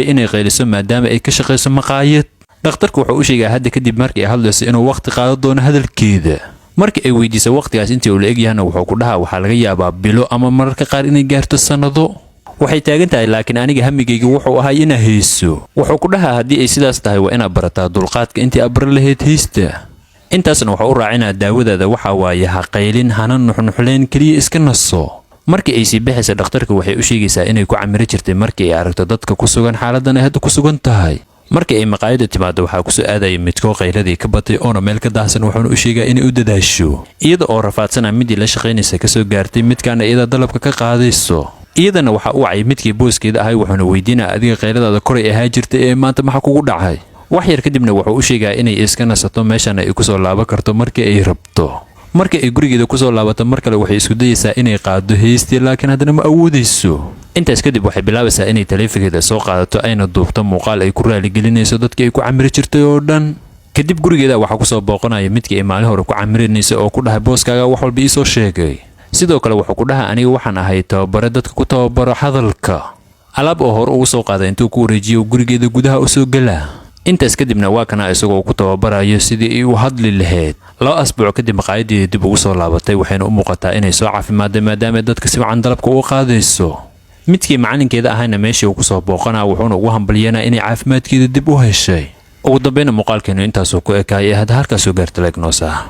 Inay qayliso maadaama ay ka shaqayso maqaayad. Dhakhtarku wuxuu u sheegaa hadda kadib markii ay hadlayso inuu waqti qaadan doono hadalkeeda. Markii ay weydiisa waqtigaas intii uu la egyahana, wuxuu ku dhahaa waxaa laga yaabaa bilo ama mararka qaar inay gaarto sannado. Waxay taagan tahay, "Laakiin aniga hamigayga wuxuu ahay inaa hayso." Wuxuu ku dhahaa, "Haddii ay sidaas tahay, waa inaad barataa dulqaadka intii aad baran lahayd haysta." Intaasna wuxuu u raacinaa, "Daawadaada waxaa waaye ha qaylin, hana nuxnuxleen, keliya iska naso." Markii ay sii baxaysa dhakhtarka, waxay u sheegaysaa inay ku camiro jirtay markii ay aragto dadka ku sugan xaaladdan ay hadda ku sugan tahay. Markii ay maqaayadda timaado, waxaa kusoo aadaya midkoo qayladii ka batay oona meel ka daahsan, wuxuuna u sheegaa inay u dadaasho. Iyada oo rafaadsana midii la shaqaynaysa kasoo gaartay midkaana iyada dalabka ka qaadayso. Iyadana waxaa u wacay midkii booskeeda ahay, wuxuuna weydiinaa, "Adiga qayladaada koray ahaa jirtay ee maanta maxaa kugu dhacay?" Wax yar kadibna wuxuu u sheegaa inay iska nasato, meeshana ay kusoo laaban karto markii ay rabto. Markii ay gurigeeda kusoo laabato mar kale, waxay isku dayaysaa inay qaado heystii, laakiin haddana ma awoodayso. Intaas kadib waxay bilaabaysaa inay taleefankeeda soo qaadato, ayna duubto muuqaal ay ku raaligelinayso dadkii ay ku camiri jirtay oo dhan. Kadib gurigeeda waxaa kusoo booqanaya midkii ay maalin hore ku camirinaysa oo ku dhahay, "Booskaaga wax walba iisoo sheegay." Sidoo kale wuxuu ku dhahay, "Aniga waxaan ahay tababare dadka ku tababaro hadalka." Alaab oo hore ugu soo qaaday intuu ku wareejiyo, gurigeeda gudaha usoo gala. Intaas kadibna waa kana isagoo ku tababarayo sidii ay u hadli lahayd. 2 asbuuc kadib maqaayadeedii dib ugu soo laabatay, waxayna u muuqataa inay soo caafimaadday maadaama dadka si wacan dalabka uga qaadayso. Midkii macalinkeeda ahayna meeshii uu kusoo booqanaa, wuxuuna ugu hambalyanaa inay caafimaadkeeda dib u heshay. Ugu dambeyna muuqaalkeenu intaasuu ku ekaayay. Hadda halkaasoo gaarta, like noo saar.